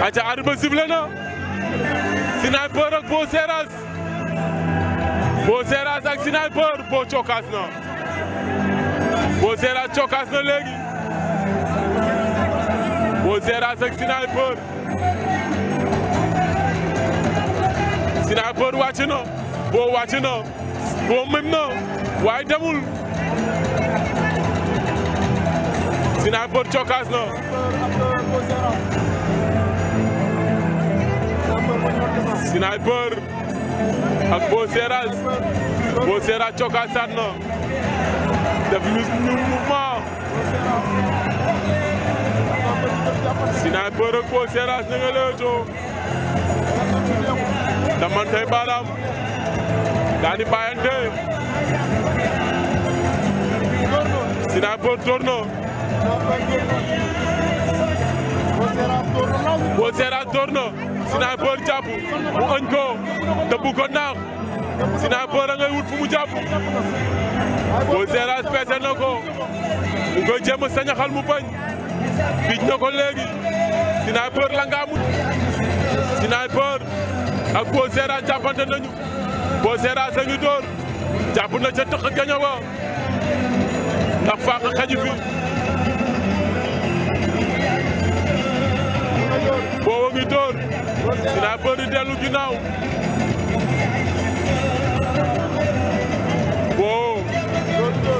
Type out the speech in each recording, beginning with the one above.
aca arbitre ba sifflé na Sniper ak Bo Seras ak Sniper Bo cokaas na Bo Seras cokaas na léegi Bo Seras ak Sniper wàcc na Bo wàcc na Bo mëm na waaye demul Sniper cokaas na Sniper ak Bo Seras cokaasaat na def mouvement Sniper ak Bo Seras na nga leetoo damantay baaraam daani bàyyante Sniper door na Bo Seras door na Sniper jàpp mu ëñ ko te bu ko naax Sniper a ngay wut fu mu jàpp Bo Seras peese na ko mu koy jéem a sañaxal mu bañ bij na ko léegi Sniper la nga amut Sniper ak Bo Seras jàppante nañu Bo Seras a ngi door jàpp na ca tëq gaño ba ndax faax xaju fi Bo ngi door Sniper di dellu ginnaaw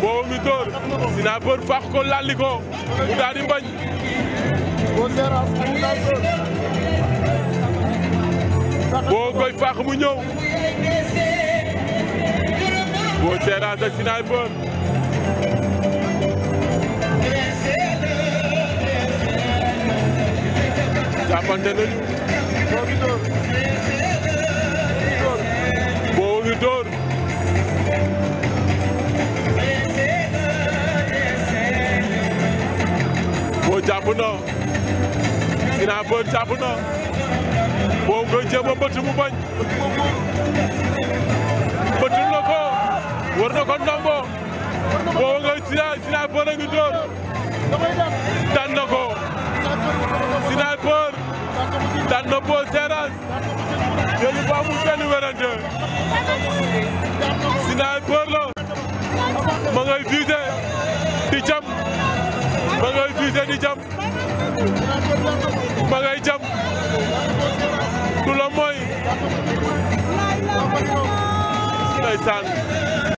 Bo ngi door Sniper faax ko lalli ko mu daal di bañ Bo koy faax mu ñëw Bo Seras ak Sniper jàppante nañu Bo ngi door Bo jàpp na Sniper jàpp na Bo nga jéem a mbëtt mu bañ mbëttul na ko war na ko ndombo Bo nga Sniper a ngi door daan na ko Sniper daan na Bo Seras jëli ba mu benn werante Sniper la ma ngay visé di jam ma ngay visé di jam ma ngay jam du la mooy ndeysaan